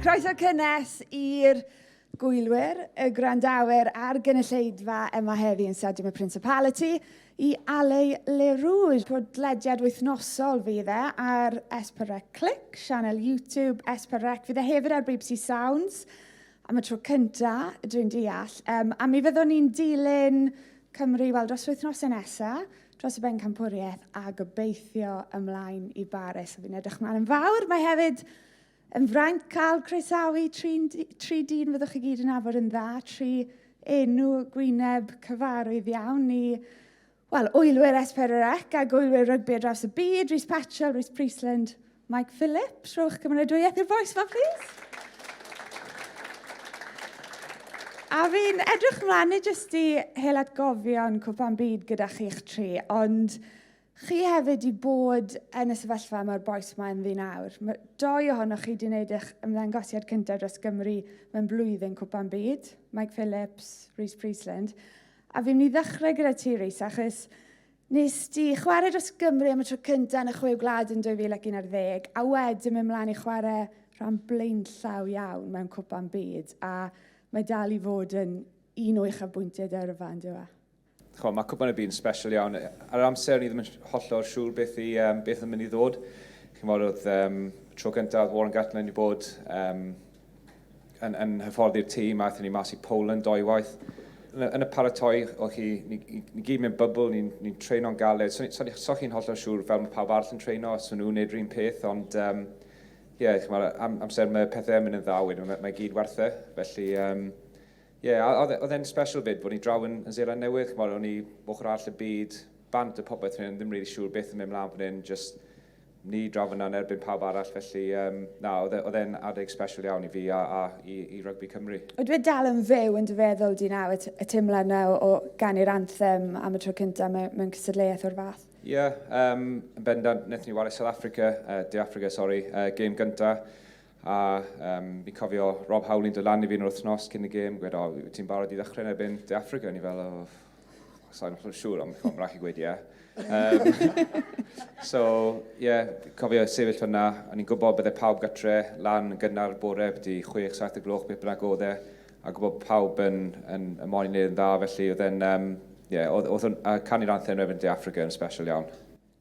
Croeso cynnes i'r gwylwyr, y gwrandawyr a'r gynulleidfa yma heddi yn Stadiwm y Principality i Allez Les Rouges. Podlediad wythnosol fydd e ar S4C Click, sianel YouTube S4C. Fydd e hefyd ar BBC Sounds am y tro cynta, dwi'n deall. Um, a mi fyddwn ni'n dilyn Cymru, wel, dros wythnosau nesaf, dros y bencampwriaeth a gobeithio ymlaen i Baris. A fi'n edrych mlaen yn fawr. Mae hefyd Yn fraint cael croesawu tri, tri dyn fyddwch chi gyd yn nabod yn dda, tri enw gwyneb cyfarwydd iawn i, wel, wylwyr S4C a gwylwyr rygbi ar draws y byd, Rhys Patchell, Rhys Priestland, Mike Phillips. Rhowch gymeradwyaeth i'r bois ma, please. A fi'n edrych mlaen nid jyst i hel atgofion Cwpan Byd gyda chi'ch tri, ond Chi hefyd 'di bod yn y sefyllfa mae'r bois 'ma ynddi nawr. Mae doi ohonoch chi 'di wneud eich ymddangosiad cyntaf dros Gymru mewn blwyddyn Cwpan Byd, Mike Phillips, Rhys Priestland. A fi'n mynd i ddechrau gyda ti, Rhys, achos nes di chwarae dros Gymru am y tro cyntaf yn y Chwe Gwlad yn 2011, a wedyn mynd mlaen i chwarae rhan blaenllaw iawn mewn Cwpan Byd, a mae dal i fod yn un o uchafbwyntiau dy yrfa, yn dyw e? Chimod, mae Cwpan y Byd yn special iawn. Ar yr amser, o'n i ddim yn hollol siŵr beth, i, um, beth yn mynd i ddod. Chimod, oedd um, tro gyntaf Warren Gatland wedi bod um, yn, yn hyfforddi'r tîm, a aethon ni mas i Poland dwywaith. Yn, yn y paratoi, o'ch chi, ni, ni, ni gyd mewn bubble, ni'n ni treino'n galed. So, so, so chi'n hollol siŵr fel mae pawb arall yn treino, os so nhw'n neud yr un peth, ond um, yeah, chimod, am, amser mae pethau yn mynd yn dda wedyn, mae, mae gyd werth e. Felly, um, Ie, a oedd e, oedd e'n special fyd bod ni draw yn, yn Zeland Newydd, chimod, o'n i ochr arall y byd, bant y popeth, o'n ddim really siŵr beth yn mynd mlaen fan hyn, just ni draw fyna yn erbyn pawb arall, felly um, na, oedd e, oedd e'n adeg special iawn i fi a, a i, i Rygbi Cymru. Ydw e dal yn fyw yn dy feddwl di nawr, y, y teimlad yna o, o ganu'r anthem am y tro cyntaf mewn, mewn cystadleuaeth o'r fath? Ie, yeah, um, yn bendant, wnaethon ni wario South Africa, uh, De Africa, sorry, uh, gêm gyntaf. A um, fi'n cofio Rob Howley'n dod lan i fi yn yr wythnos cyn y gêm, gweud, o, wyt ti'n barod i ddechrau yn erbyn De Africa? O'n i fel, o, sa'n hollol siŵr, ond mae'n rhaid i gweud ie. Um, so, ie, yeah, cofio sefyll fyna, o'n i'n gwybod bydde pawb gatre lan yn gynnar bore, byddu 6-7 y gloch, beth bynnag oedd e, a gwybod pawb yn, yn, yn moyn i wneud yn dda, felly oedd e'n, um, yeah, oedd, oedd, oedd, canu'r anthem yn erbyn De Africa yn special iawn.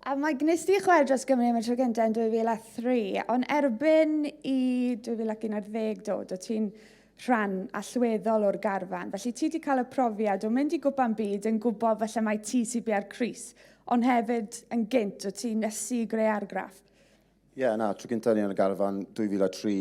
A mae gwnes di chwarae dros Gymru am y tro gyntaf yn 2003, ond erbyn i 2011 dod, o ti'n rhan allweddol o'r garfan. Felly ti wedi cael y profiad o mynd i gwpan byd yn gwybod falle mai ti sy'n bia'r crys, ond hefyd yn gynt o ti'n ysu i greu argraff. Ie, yeah, na, tro gyntaf ni yn y garfan 2003,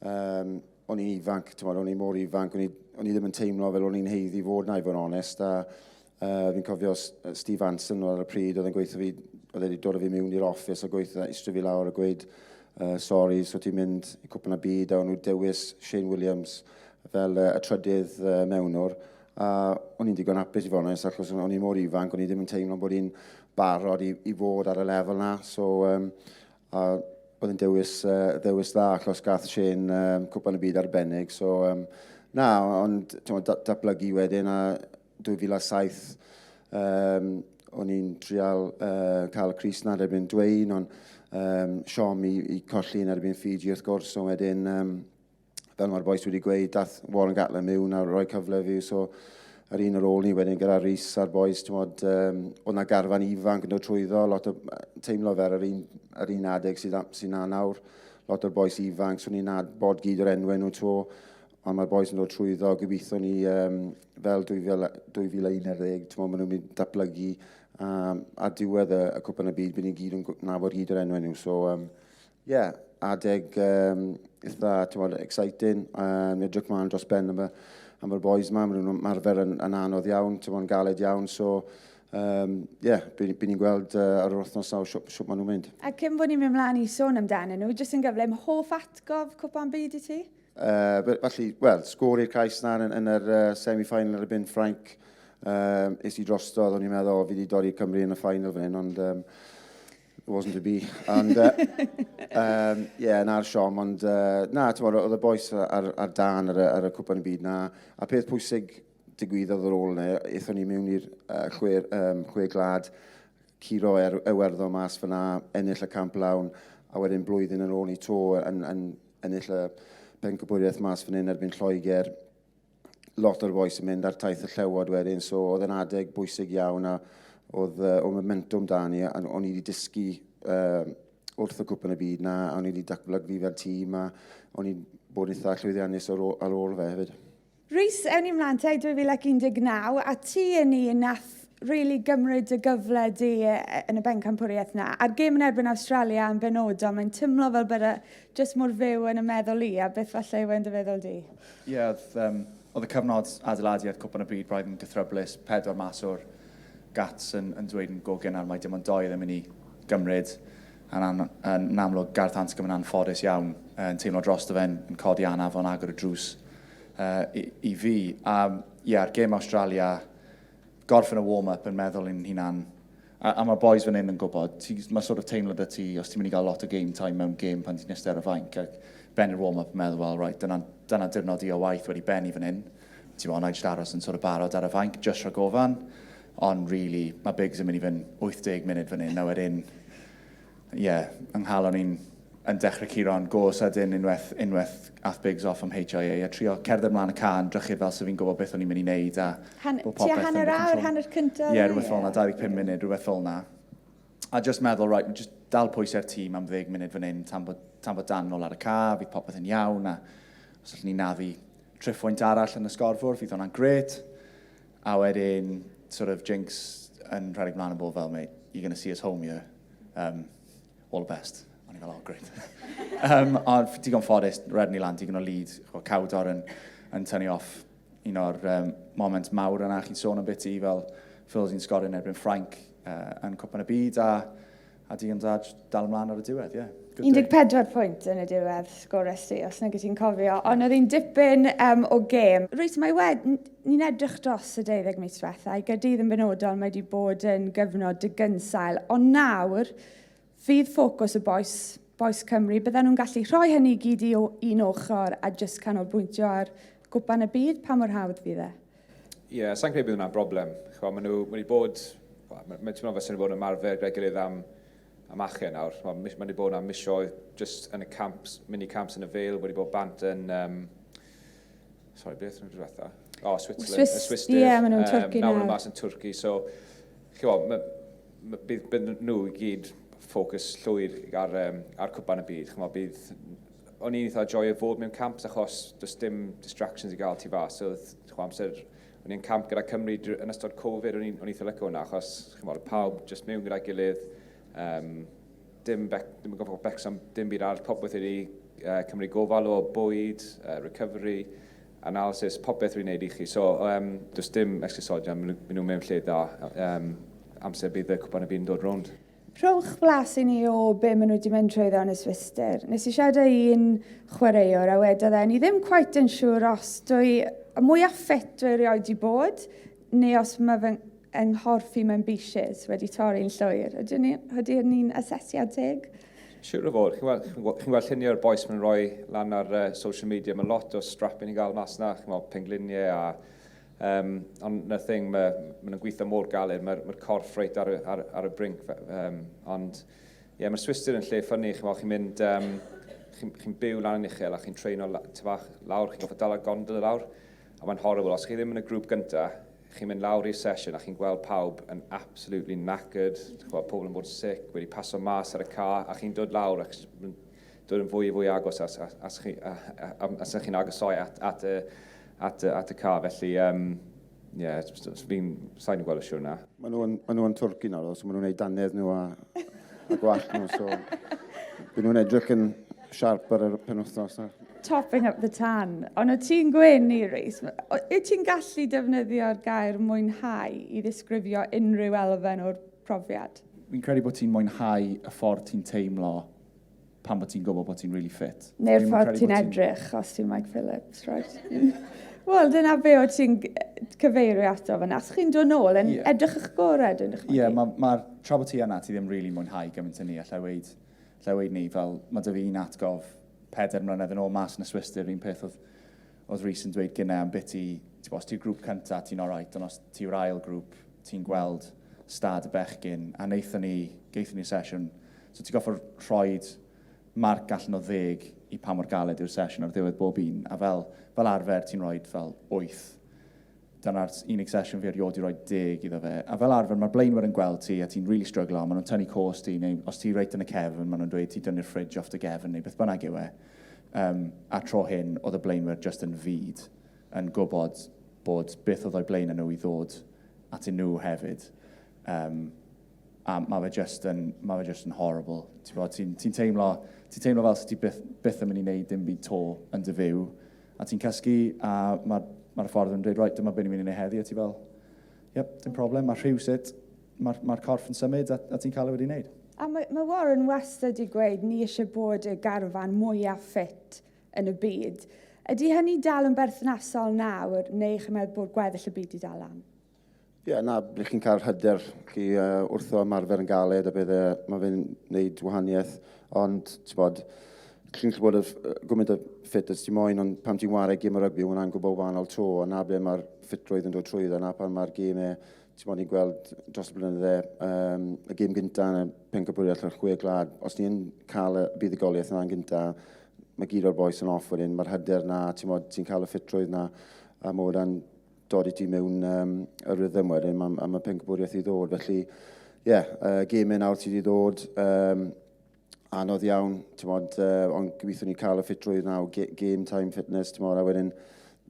um, o'n i'n ifanc, ti'n o'n i mor ifanc, o'n i, o'n i ddim yn teimlo fel o'n i'n heiddi fod na i fod yn onest, a uh, fi'n cofio Steve Anson ar y pryd, oedd e'n gweithio fi, oedd e wedi dod â fi mewn i'r office a gweithio, eistedd fi lawr a gweud, uh, sorry, so ti'n mynd i cwpan y byd, a o'n nhw dewis Shane Williams fel uh, y trydydd uh, mewnwr, A o'n i'n digon hapus i fod yn onest, achos o'n i mor ifanc, o'n i ddim yn teimlo bod i'n barod i, i fod ar y lefel na. So, um, a oedd yn dewis, uh, dewis dda, achos gath Shane um, cwpan y byd arbennig. So, um, na, ond datblygu wedyn a 2007, um, o'n i'n trial uh, cael y Cris na erbyn Dwayne, ond um, siom i, i colli yn erbyn Fiji wrth gwrs, ond wedyn um, fel mae'r bois wedi gweud, dath Warren Gatland mewn a rhoi cyfle fi, so yr un ar ôl ni wedyn gyda Rhys a'r bois, ti'n modd, um, oedd na garfan ifanc yn dod trwyddo, lot o teimlo fer yr un, yr un adeg sydd, sy na nawr, lot o'r bois ifanc, so ni'n adbod gyd o'r enwau nhw to, ond mae'r bois yn dod trwyddo, gobeithio ni um, fel 2011, ti'n modd, maen nhw'n mynd datblygu um, a diwedd y, y cwpan y byd, bydd ni gyd yn nabod gyd o'r enwau nhw, so um, Ie, adeg um, eitha, ti'n exciting. Um, edrych mlaen dros ben am y, am y boys ma. Maen nhw'n marfer yn, yn anodd iawn, ti'n yn galed iawn. So, um, yeah, by, by ni'n gweld uh, ar yr wythnos nawr siwt, siwt maen nhw'n mynd. A cyn bod ni'n mynd mlaen i sôn amdanyn nhw, jyst yn gyflym, hoff atgof Cwpan Byd i ti? Uh, felly, wel, sgôr i'r cais na yn, yn yr uh, semi-final erbyn Ffrainc. Um, es i drostodd, o'n i'n meddwl, fi wedi dorri Cymru yn y final fan hyn, ond um, It wasn't to be. And, uh, um, yeah, na'r siom, ond uh, na, ti'n bod, oedd y boys ar, ar dan ar, ar y cwpan y byd na. A peth pwysig digwyddodd ar ôl yna, aethon ni mewn i'r uh, chwe, um, chwe glad, curo er, Iwerddon mas fyna, ennill y camp lawn, a wedyn blwyddyn yn ôl ni to yn, yn ennill y Pencampwriaeth mas fan hyn erbyn Lloegr, lot o'r bois yn mynd ar taith y Llewod wedyn, so oedd yn adeg bwysig iawn a oedd, oedd momentum da ni, a o'n i wedi dysgu wrth y Cwpan y Byd na, a o'n i wedi datblygu fel tîm, a o'n i'n bod yn eitha llwyddiannus ar ôl, ar ôl fe hefyd. Rhys, ewn ni mlaen te i 2019, a ti yn un nath really gymryd y gyfle di yn y bencampwriaeth na. A'r gêm yn erbyn Awstralia yn benodol, mae'n tymlo fel bod e jyst mor fyw yn y meddwl i, a beth falle yw e'n dy feddwl di? Ie, yeah, oedd, oedd y cyfnod adeiladu Cwpan y Byd braidd yn gythryblus, pedwar mas o'r Gats yn dweud yn go gynnar mai dim ond doi oedd e'n mynd i gymryd. Yn, an, yn amlwg, Gareth Anscombe yn anffodus iawn, yn teimlo drosto fe, yn codi anaf o'n agor y drws i fi. A ie, yeah, gêm Australia, gorffen y warm-up yn meddwl i'n hunan, a mae'r boys fan hyn yn gwybod, mae sort of teimlo 'da ti, os ti'n mynd i gael lot o game time mewn game pan ti'n eistedd ar y fainc, ac bennu'r warm-up yn meddwl, well, right, dyna diwrnod i o waith wedi bennu fan hyn. Ti'n bod, na i jyst aros yn sort of barod ar y fainc, just rhag ofan. Ond really, mae Biggs yn mynd i fynd 80 munud fan hyn, a wedyn, ie, yeah, yng nghalon i'n yn dechrau curo'n go sydyn unwaith ath Biggs off am HIA a trio cerdded mlaen y car yn drychu fel so fi'n gwybod beth o'n i'n mynd i wneud a bod popeth tua hanner awr, hanner cyntaf? Ie, yeah, rhywbeth fel 'na, 25 munud, rhywbeth fel 'na. A just meddwl, right, just dal pwysau'r tîm am 10 munud fan hyn tan bod Dan nôl ar y car, fydd popeth yn iawn, a os allwn ni naddu triphwynt arall yn y sgorfwr, fydd hwnna'n gret. A wedyn, sort of, Jinx yn rhedeg mlaen yn bod fel, "Mate, you're going to see us home here. All the best." O'n i fel, "Oh, great." Ond digon ffodus, redden ni lan digon o lead, Cawdor yn tynnu off un o'r moments mawr yna chi'n sôn am beth i fel Phil sy'n sgorio yn erbyn Ffrainc yn Cwpan y Byd a digon da dal ymlaen ar y diwedd, ie. Yeah. 14 pwynt yn y diwedd sgores ti, os nag ti'n cofio. Ond oedd hi'n dipyn o gêm. Rhys, mae wed, ni'n edrych dros y 12 mis diwetha. I Gaerdydd yn benodol, mae wedi bod yn gyfnod digynsail. Ond nawr, fydd ffocws y bois Cymru, bydden nhw'n gallu rhoi hynny i gyd i un ochr a jyst canolbwyntio ar Gwpan y Byd, pa mor hawdd fydd e? Ie, yeah, sa'n credu bydd hwnna'n broblem. Chwa, maen nhw wedi bod, mae'n teimlo fel sy'n bod yn ymarfer gyda'i gilydd am achau nawr. Mae wedi bod am misoedd just yn y camps, mini camps yn y Vale, wedi bod bant yn... Sorry, beth nhw'n diwetha? Oh, Switzerland. Swiss, Swistir. Ie, yeah, maen nhw'n Twrci nawr. Nawr mas yn Twrci, so, chi'n bydd nhw i gyd ffocws llwyr ar Cwpan y Byd. Chymod, bydd o'n i'n eitha joio fod mewn camps achos does dim distractions i gael tu fas. So, chymod, amser o'n i'n camp gyda Cymru yn ystod Covid, o'n i'n eitha licio hwnna achos chymod, pawb just mewn gyda'i gilydd, dim yn gorfod becso am dim byd arall, popeth wedi cymryd gofal o bwyd, recovery, analysis, popeth wedi'i wneud i chi. So, does dim esgusodion, maen nhw mewn lle dda amser bydd y Cwpan y Byd yn dod rownd. Rhowch blas i ni o be maen nhw wedi mynd trwyddo yn y Swistir. Nes i siarad â un chwaraewr a wedodd e, ni ddim quite yn siŵr os dwi y mwyaf ffit dwi erioed wedi bod, neu os mae fy nghorff i mewn bishys wedi torri'n llwyr. Ydy ni'n asesiad teg? Siwr o fod. Chi'n gweld, chi gweld lluniau o'r bois maen nhw'n rhoi lan ar social media. Mae lot o strapping i gael mas na, chi'n gweld pengliniau a... Ond na thing, ma nhw'n gweithio mor galed, mae'r corff reit ar y brink. Ond ie, yeah, mae'r Swistir yn lle funny, chi'n chi'n mynd, chi'n chi byw lan yn uchel a chi'n treino bach lawr, chi'n gorfod dal y gondola lawr, a mae'n horrible. Os chi ddim yn y grŵp gyntaf, chi'n mynd lawr i'r sesiwn a chi'n gweld pawb yn absolutely knackered, chi'n pobl yn bod sick, wedi paso mas ar y car, a chi'n dod lawr ac dod yn fwy a fwy agos as chi'n agosau at y car. Felly, yeah, fi'n sa'n gweld y siwr na. Maen nhw yn Twrci nawr, so maen nhw'n gwneud dannedd nhw a gwallt nhw, so byd nhw'n edrych yn siarp ar y penwthnos. Na. Topping up the tan. Ond o ti'n gwenu, Rhys, wyt ti'n gallu defnyddio'r gair "mwynhau" i ddisgrifio unrhyw elfen o'r profiad? Fi'n credu bod ti'n mwynhau y ffordd ti'n teimlo pan bod ti'n gwybod bod ti'n really fit. Neu'r ffordd ti'n edrych, os ti'n Mike Phillips, right? Wel, dyna be o ti'n cyfeirio ato fan. Os chi'n dod nôl yn edrych eich gorau, dwi'n dychmygu. Ie, yeah, mae ma, tra bod ti yna, ti ddim really mwynhau gymaint yn ni. Allai weud ni, fel, mae dy fi un atgof 4 mlynedd yn ôl mas yn y Swistir, un peth oedd Rhys yn dweud gynnau am bit i, ti'n os ti'n grŵp cyntaf, ti'n alright, ond os ti'n ail grŵp, ti'n gweld stad y bechgyn, a wnaethon ni, geithon ni sesiwn, so ti'n gorfod rhoi marc allan o 10. i pa mor galed yw'r sesiwn ar ddiwedd bob un, a fel, fel arfer ti'n rhoi fel 8. Dyna'r unig sesiwn fi erioed i roi 10 iddo fe. A fel arfer mae'r blaenwyr yn gweld ti a ti'n really stryglo, maen nhw'n tynnu cos ti, neu os ti reit yn y cefn, maen nhw'n dweud ti dynnu'r fridge off dy gefn, neu beth bynnag yw e. A tro hyn, oedd y blaenwyr just yn fud, yn gwybod bod beth oedd o'i blaen nhw i ddod atyn nhw hefyd. A mae fe just yn, mae fe just yn horrible. Ti'n ti, ti teimlo, ti teimlo fel ti byth, byth yn mynd i wneud dim byd to yn dy fyw. A ti'n cysgu a mae'r ma ffordd yn dweud, right, dyma beth ni'n mynd i wneud heddi, a ti fel, yep, dim problem, mae rhywsut, mae'r ma corff yn symud a ti'n cael e wedi wneud. A mae Warren wastad wedi gweud ni eisiau bod y garfan mwyaf ffit yn y byd. Ydy hynny dal yn berthnasol nawr, neu chi'n meddwl bod gweddill y byd i dal am? Ie, yeah, na, ble chi'n cael hyder chi wrtho ymarfer yn galed a bydde, mae fe'n gwneud wahaniaeth, ond ti'n bod, chi'n gallu bod y gymaint o ffit as ti moyn, ond pan ti'n wario gêm o rygbi, hwnna'n gwbl wahanol to, a na ble mae'r ffitrwydd yn dod trwyddo, na pan mae'r gêmau, ti'n bod, ni'n gweld dros y blynydde, y gêm gynta yn y pencampwriaeth o'r chwe gwlad, os ni'n cael y buddugoliaeth yna'n gynta, mae gyd o'r boys yn off wedyn, mae'r hyder na, ti'n bod, ti'n cael y ffitrwydd na, a mae hwnna'n dod i ti mewn y rhythm wedyn am, am y pencampwriaeth i ddod. Felly, ie, yeah, gemau nawr ti wedi ddod, anodd iawn, ti'n bod, ond gobeithio ni cael y ffitrwydd nawr, game time fitness, ti'n bod, a wedyn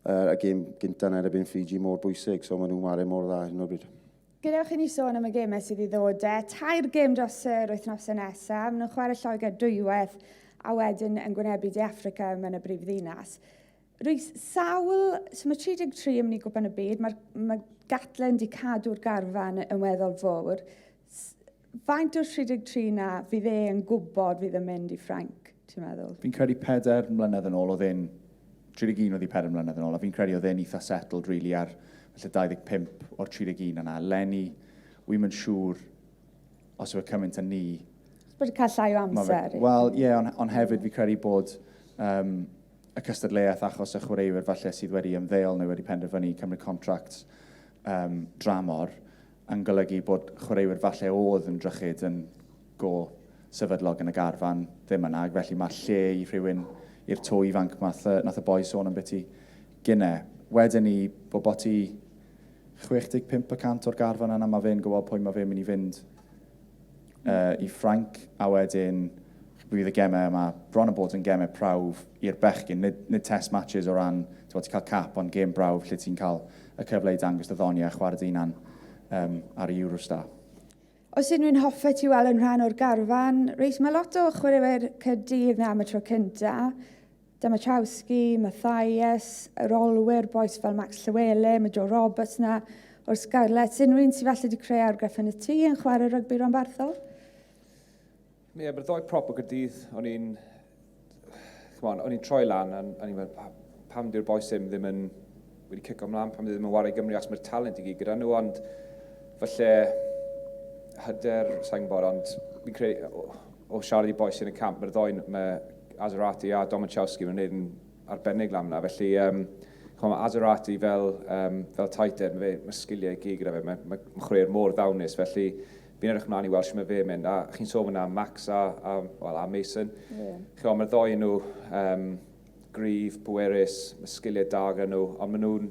y gêm gynta yn erbyn Fiji mor bwysig, so maen nhw'n wario mor dda hyn o bryd. Gadewch i ni sôn am y gemau sydd i ddod e. Tair gêm dros yr wythnosau nesaf. Maen nhw'n chwarae Lloegr dwywaith a wedyn yn gwynebu De Affrica yn y brif ddinas. Rhys, sawl, so mae 33 yn mynd i Gwpan y Byd, mae, mae Gatland di cadw'r garfan yn weddol fawr. Faint o'r 33 na fydd e yn gwybod fydd yn mynd i Ffrainc, ti'n meddwl? Fi'n credu 4 mlynedd yn ôl oedd e'n, 31 oedd hi 4 mlynedd yn ôl, a fi'n credu oedd e'n eitha settled really ar falle 25 o'r 31 yna. Leni, wi'm yn siŵr os yw e cymaint â ni. Bod yn cael llai o amser. Wel, ie, yeah, ond on hefyd fi credu bod y cystadleuaeth achos y chwaraewyr falle sydd wedi ymddeol neu wedi penderfynu cymryd contract dramor yn golygu bod chwaraewyr falle oedd yn drychyd yn go sefydlog yn y garfan ddim yna, ac felly mae lle i rhywun i'r to ifanc nath y boi sôn am byti gynne. Wedyn ni, bod boti 65% o'r garfan yna, mae fe'n gwybod pwy mae fe'n mynd i fynd i Ffrainc, a wedyn bydd y gemau yma bron yn bod yn gemau prawf i'r bechgyn, nid, nid test matches o ran, ti'n cael cap, ond gêm brawf lle ti'n cael y cyfle i dangos dy ddoniau a chwarae dy hunan ar y Eurostar. Os unrhyw'n hoffe ti weld yn rhan o'r garfan, Rhys, mae lot o chwaraewyr Caerdydd na am y tro cynta. Domachowski, Mathias, yr olwyr, boys fel Max Llewellyn, mae Joe Roberts na o'r Scarlets. Unrhywun sydd falle wedi creu argraff yn y tŷ yn chwarae rygbi ranbarthol? Ie, yeah, mae'r ddoi prop o Gaerdydd, o'n i'n o'n i'n troi lan, a o'n i'n meddwl, pam di'r boys ddim ddim yn wedi cico ymlaen, pam ddim yn wario Gymru, achos mae'r talent i gyd gyda nhw, ond falle hyder, sa'n gwybod, ond fi'n credu, o siarad i boys yn y camp, mae'r ddoi, mae Azzarati a Domachowski, mae'n gwneud yn arbennig lan yna, felly ch'mo, mae Azzarati fel tight end, mae, mae sgiliau i gyd gyda fe, mae, mae, mae chwarae'r mor ddawnus, felly fi'n edrych ymlaen i weld sut mae fe'n mynd. A chi'n sôn fyna Max a, well, a Mason. Yeah. Ch'mo, mae'r ddoi nhw gryf, pwerus, mae sgiliau da gyda nhw, ond maen nhw'n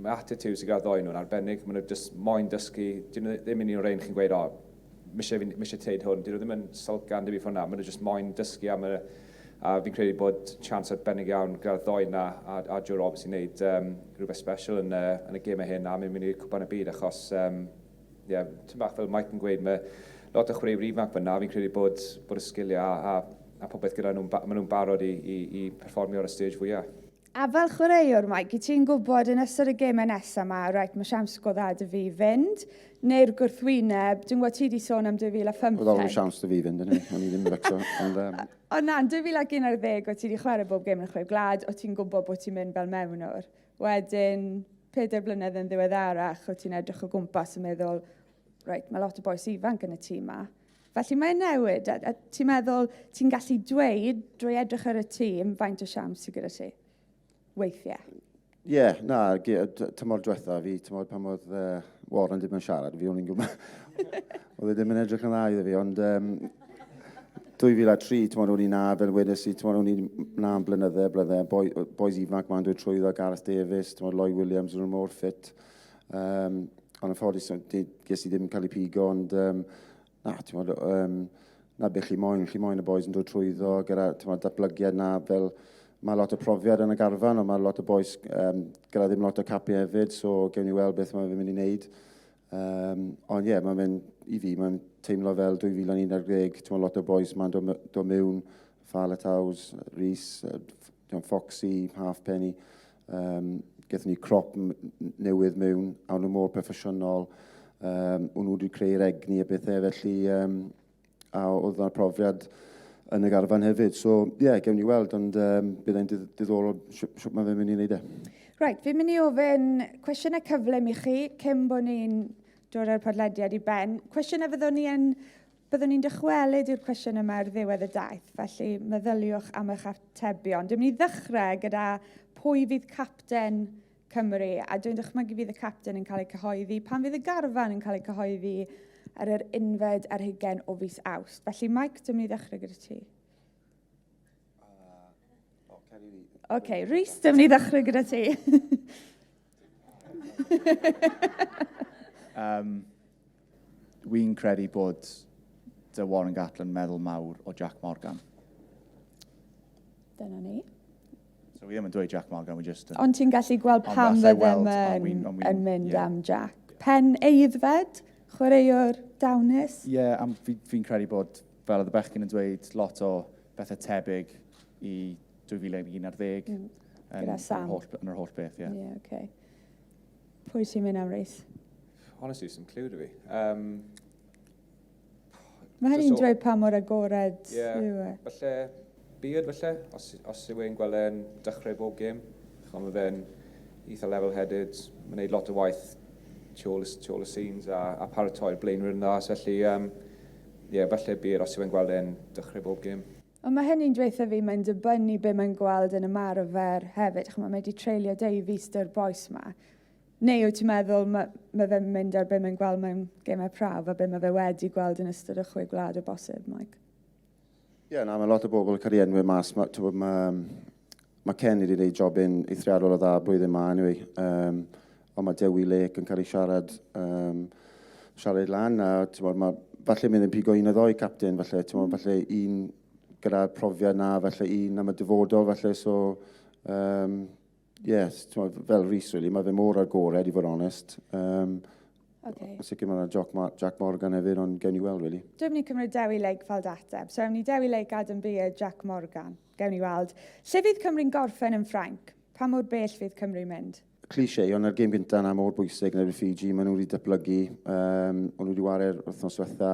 mae attitude sydd gyda ddoi nhw'n arbennig. Maen nhw just moyn dysgu. Dyn nhw ddim yn un o'r ein chi'n gweud, "O, mae eisiau teud hwn." Dyn nhw ddim yn sylcan dim i ffordd na. Maen nhw just moyn dysgu a fi'n credu bod chance arbennig iawn gyda'r ddoi na a Joe Roberts i wneud rhywbeth special yn y gemau hyn a mynd i'r Cwpan y Byd achos yeah, ti'n bach fel Mike yn gweud, mae lot o chwaraewyr ifanc fyna, fi'n credu bod y sgiliau a popeth gyda nhw, maen nhw'n barod i perfformio ar y stage fwyaf. A fel chwaraewr, Mike, i ti'n gwybod yn ystod y gemau nesaf yma, reit, mae siawns go dda dy fi fynd, neu'r gwrthwyneb, dwi'n gwybod ti wedi sôn am 2015. Oedd o'n siawns dy fi fynd, yn o'n i ddim yn becso. Ond, Ond na, yn 2011, o ti wedi chwarae bob gêm yn y chwe gwlad, o ti'n gwybod bod ti'n mynd fel mewnwr. Wedyn, 4 blynedd yn ddiweddarach, o ti'n edrych o gwmpas yn meddwl, reit, mae lot o bois ifanc yn y tîm ma. Felly mae'n newid, a ti'n meddwl, ti'n gallu dweud drwy edrych ar y tîm faint o siawns sydd gyda ti? Weithiau. Ie, yeah, na, tymor diwetha fi, tymor pan oedd Warren ddim yn siarad, fi o'n i'n gwybod. Oedd e ddim yn edrych yn dda iddo fi, ond 2003, ti'n o'n i na, fel wedes i, ti'n o'n i na am blynydde, blynydde, boi, boys ifanc ma'n dod trwyddo, Gareth Davies, ti'n Lloyd Williams, o'n nhw mor ffit. Um, ond yn ffodus, ges i ddim cael ei pigo, ond um, na, ti'n modd, um, na beth chi moyn, chi moyn y boys yn dod trwyddo gyda ti'n modd, datblygiad na fel mae lot o profiad yn y garfan, ond mae lot o boys um, gyda ddim lot o capi hefyd, so gewn ni weld beth mae fe'n mynd i wneud. Um, ond ie, yeah, mae'n mynd, i fi, mae'n teimlo fel 2011, ti'n lot o boys ma'n dod, dod mewn, Falataus, Rhys, Foxy, Halfpenny, um, gaethon ni crop newydd mewn, a nhw mor proffesiynol, um, o'n nhw wedi creu'r egni a bethau, felly um, a oedd yna profiad yn y garfan hefyd. So, ie, yeah, gewn ni weld, ond um, bydd e'n diddorol siwt mae fe'n mynd i wneud e. Reit, fi'n mynd i ofyn cwestiynau cyflym i chi cyn bod ni'n dod â'r podlediad i ben. Cwestiynau fyddwn ni yn Byddwn ni'n dychwelyd i'r cwestiwn yma ar ddiwedd y daith, felly meddyliwch am eich atebion. Dwi'n mynd i ddechrau gyda pwy fydd capten Cymru, a dwi'n dychmygu fydd y capten yn cael ei cyhoeddi pan fydd y garfan yn cael ei cyhoeddi ar yr unfed ar hugain o fis Awst. Felly, Mike, dwi'n mynd i ddechrau gyda ti. Oce, okay, Rhys, dwi'n mynd i ddechrau gyda ti. um, Wy'n credu bod dy Warren Gatland meddwl mawr o Jack Morgan. Dyna ni. So wi ddim yn dweud Jack Morgan, we just... Ond ti'n gallu gweld pam fyddem yn, yn mynd yeah. am Jack. Pen eiddfed, chwaraewr dawnus. Ie, yeah, am fi'n fi credu bod, fel oedd y bechgyn yn dweud, lot o bethau tebyg i 2011. Mm. Gyda Sam. Yn yr holl, yn yr holl beth, ie. Yeah. Yeah, okay. Pwy ti'n mynd am, Rhys? Honestly, sy'n clue 'da fi. Um, Mae hynny'n dweud pa mor agored yeah, yw e. Falle Beard, falle, os, os yw e'n gweld e'n dechrau bob gêm. Chon, mae fe'n eitha level-headed, mae'n gwneud lot o waith tu ôl, tu ôl y scenes a, a paratoi'r blaenwyr yn dda. So felly, um, yeah, falle Beard os yw e'n gweld e'n dechrau bob gêm. Ond mae hynny'n dweutha fi, mae'n dibynnu be mae'n gweld yn ymarfer hefyd. Chymod, mae wedi treulio deufis dy'r bois ma. Neu wyt ti'n meddwl mae, mae fe'n mynd ar be mae'n gweld mewn gemau prawf a be mae fe wedi gweld yn ystod y chwe gwlad o bosib, Mike? Ie, yeah, na, mae lot o bobl yn cael ei enwi mas. Mae, ma, ma, ma Ken wedi gwneud jobyn eithriadol o dda blwyddyn ma, anyway. Um, ond mae Dewi Lake yn cael ei siarad, um, siarad lan, a bod, mae, falle mynd yn pigo un o ddoi captain, falle, bod, falle un gyda'r profiad na, falle un am y dyfodol, falle, so, um, yes, bod, fel Rhys, really, mae fe mor agored, i fod onest. Um, okay. Sicr mae yna Jack, Jack Morgan hefyd, ond gewn ni weld, really. Dwi'n mynd i cymryd Dewi Lake fel dateb. So, ewn ni Dewi Lake, Adam Beard, Jack Morgan. Gewn ni weld. Lle fydd Cymru'n gorffen yn Ffrainc? Pa mor bell fydd Cymru'n mynd? Cliché, ond yr gêm gyntaf yna mor bwysig yn erbyn Fiji, maen nhw wedi datblygu, um, o'n nhw wedi ware'r wythnos diwetha.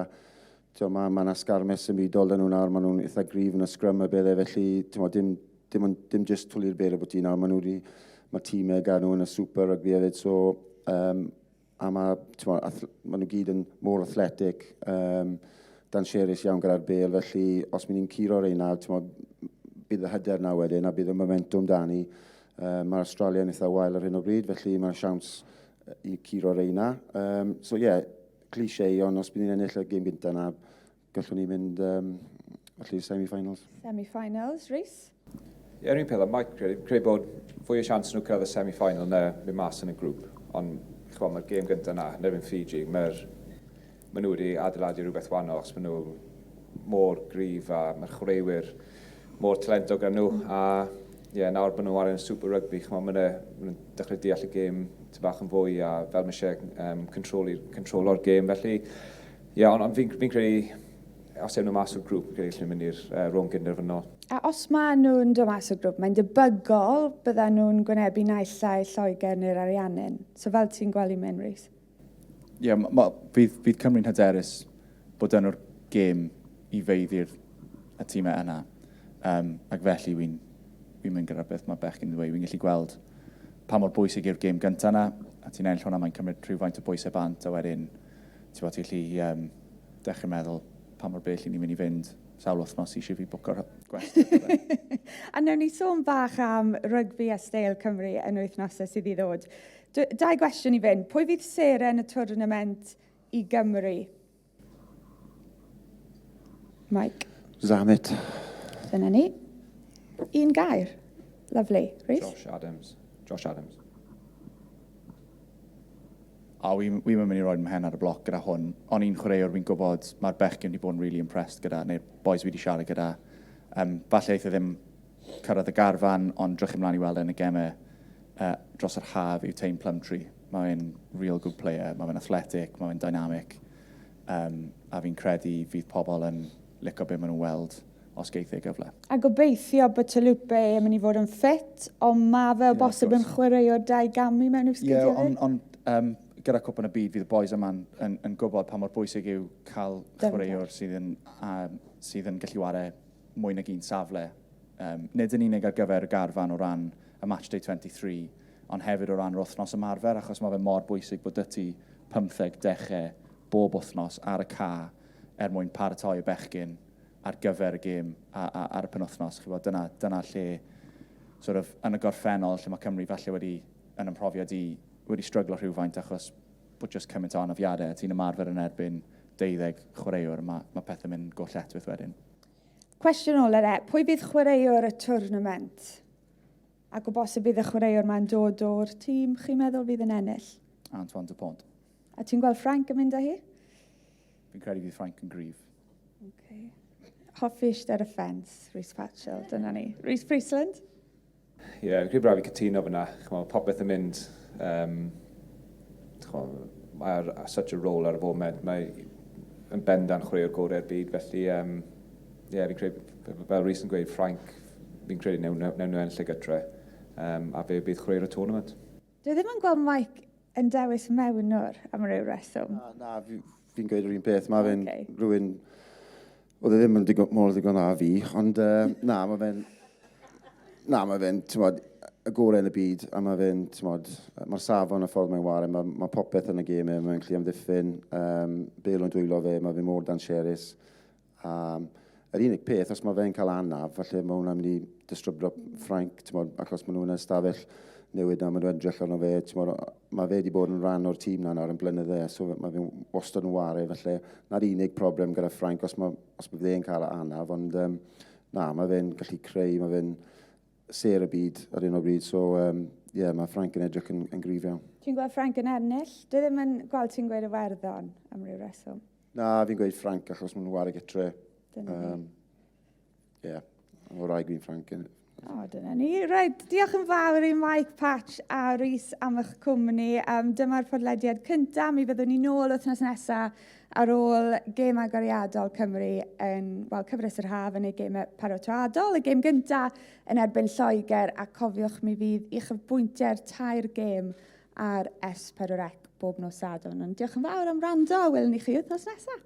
Mae ma yna sgarmes symudol dyn nhw nawr, maen nhw'n eitha gryf yn y sgrym a bethau, felly mo, dim, dim, dim just twli'r bel o bwyty nawr, maen nhw wedi, mae tîmau gan nhw yn y super rugby hefyd, so um, a mae, mo, maen nhw gyd yn mor athletic, um, danserus iawn gyda'r bel, felly os maen ni'n curo reina, mo, bydd y hyder na wedyn a bydd y momentum da ni. Um, mae'r Australia yn eitha wael ar hyn o bryd, felly mae'r siawns i curo reina. Um, so ie, yeah, cliché, ond os bydd ni'n ennill y gêm gyntaf na, gallwn ni mynd um, falle semi-finals. Semi-finals, Rhys? Ie, yr un peth, Mike, credu, credu bod fwy o siawns nhw cyrraedd y semi-final na mynd mas yn y grŵp. Ond, chwa, mae'r gêm gyntaf na, yn erbyn Fiji, mae'r maen nhw wedi adeiladu rhywbeth wahanol, achos maen nhw mor gryf a mae'r chwaraewyr mor talentog ar nhw. A ie, yeah, nawr bod nhw'n chwarae'n Super Rugby, chmo, maen nhw'n dechrau deall y gêm ty bach yn fwy a fel mae eisiau um, controlo'r gêm. Felly, ie, yeah, ond on fi'n fi credu, os ewn nhw mas o'r grŵp, fi'n credu allan nhw mynd i'r uh, rownd gynderfynol. A os maen nhw'n dod mas o'r grŵp, mae'n debygol bydden nhw'n gwynebu naill ai Lloegr neu'r Ariannin. So fel ti'n gweld i mynd, Rhys? Ie, yeah, ma, fydd, fydd Cymru'n hyderus bod yn o'r gêm i feiddi'r y tîmau yna. Um, ac felly wy'n fi mynd gyda beth mae bechgyn yn dweud. Wy'n gallu gweld pa mor bwysig yw'r gêm gyntaf yna, a ti'n ennill hwnna, mae'n cymryd rhywfaint o bwysau bant, a wedyn ti'n bod, ti'n gallu um, dechrau meddwl pa mor bell i ni'n mynd i fynd sawl wythnos eisiau fi bwco'r gwesti. A newn ni sôn bach am rygbi a steil Cymru yn wythnosau sydd i ddod. Dau gwestiwn i fynd. Pwy fydd seren y tournament i Gymru? Mike? Zammit. Dyna ni. Un gair. Lovely. Rhys? Josh Adams. Josh Adams. A wi'n wi mynd i roi'n mhen ar y bloc gyda hwn. O'n i'n chwaraewr, fi'n gwybod mae'r bechgyn wedi bod yn really impressed gyda, neu'r boys fi wedi siarad gyda. Falle eith e ddim cyrraedd y garfan, ond drych ymlaen i weld e yn y gemau dros yr haf yw Taine Plumtree. Mae'n real good player, mae fe'n athletic, mae fe'n dynamic. A fi'n credu fydd pobl yn licio be maen nhw'n weld os geith e gyfle. A gobeithio bod Taulupe yn mynd i fod yn ffit, ond mae fe o bosib yn chwaraewr dau gamu mewn i'w sgidiau. Ie, ond on, gyda Cwpan y Byd, fydd y boys yma'n yn gwybod pa mor bwysig yw cael chwaraewr sydd yn gallu ware mwy nag un safle. Nid yn unig ar gyfer y garfan o ran y Matchday 23, ond hefyd o ran yr wythnos ymarfer, achos mae fe mor bwysig bod dy ti 15 dechrau bob wythnos ar y ca er mwyn paratoi y bechgyn ar gyfer y gêm ar y penwythnos. Chibod, dyna lle, sort of, yn y gorffennol, lle mae Cymru falle wedi, yn ymprofiad i, wedi stryglo rhywfaint achos bod just cymaint o anafiadau. Ti'n ymarfer yn erbyn 12 chwaraewr, mae pethau'n mynd go lletchwith wedyn. Cwestiwn ola de, pwy bydd chwaraewr y tournament? Ac o bosib bydd y chwaraewr ma'n dod o'r tîm chi'n meddwl fydd yn ennill? Antoine Dupont. A ti'n gweld Ffrainc yn mynd â hi? Fi'n credu fydd Ffrainc yn gryf. Okay. Hoffi eistedd ar y ffens, Rhys Patchell, dyna ni. Rhys Priestland? Ie, yeah, fi'n credu braf i cytuno fyna. Ch'mo, popeth yn mynd, ch'mo, mae ar such a role ar y foment. Mae yn bendant chwaraewr gorau'r byd, felly yeah, fi'n credu, fel Rhys yn gweud, Ffrainc, fi'n credu newn nhw ennill y gytre, a fe bydd chwaraewr y tournament. Dwi ddim yn gweld Mike yn dewis mewnwr am ryw reswm. Na, na, fi'n gweud yr un peth. Mae fe'n rhywun... Oedd e ddim yn digon, mor ddigon dda fi, ond na, mae fe'n... Na, mae fe'n, ti'n y gorau yn y byd, a mae fe'n, ti'n mae'r safon y ffordd mae'n ware, mae popeth yn y gêm e, mae'n gallu amddiffyn, bêl o'n dwylo fe, mae fe mor dangerous. Yr unig peth, os mae fe'n cael anaf, falle mae hwnna'n mynd i disrupto Ffrainc, ti'n achos maen nhw'n ystafell newid na, maen nhw'n edrych arno fe, ti'n mae fe wedi bod yn rhan o'r tîm na nawr yn blynydde, so mae fe'n wastad yn ware, felly na'r unig problem gyda Ffrainc os mae, os mae fe'n cael anaf, ond na, mae fe'n gallu creu, mae fe'n sêr y byd ar un o bryd, so yeah, mae Ffrainc yn edrych yn gryf iawn. Ti'n gweld Ffrainc yn ennill? Dwi ddim yn gweld ti'n gweud Iwerddon am ryw reswm. Na, fi'n gweud Ffrainc achos maen nhw'n ware gytre. Dyna ni. Ie, o rai gwyn Ffrainc. O, dyna ni. Reit, diolch yn fawr i Mike Patch a Rhys am eich cwmni. Dyma'r podlediad cyntaf. Mi fyddwn ni nôl wythnos nesaf ar ôl gêm agoriadol Cymru yn, wel, cyfres yr haf yn ei gêm paratoadol. Y gêm gyntaf yn erbyn Lloegr, a cofiwch mi fydd uchafbwyntiau'r tair gêm ar S4C bob nos Sadwrn. Ond diolch yn fawr am wrando, a welwn ni chi wythnos nesaf.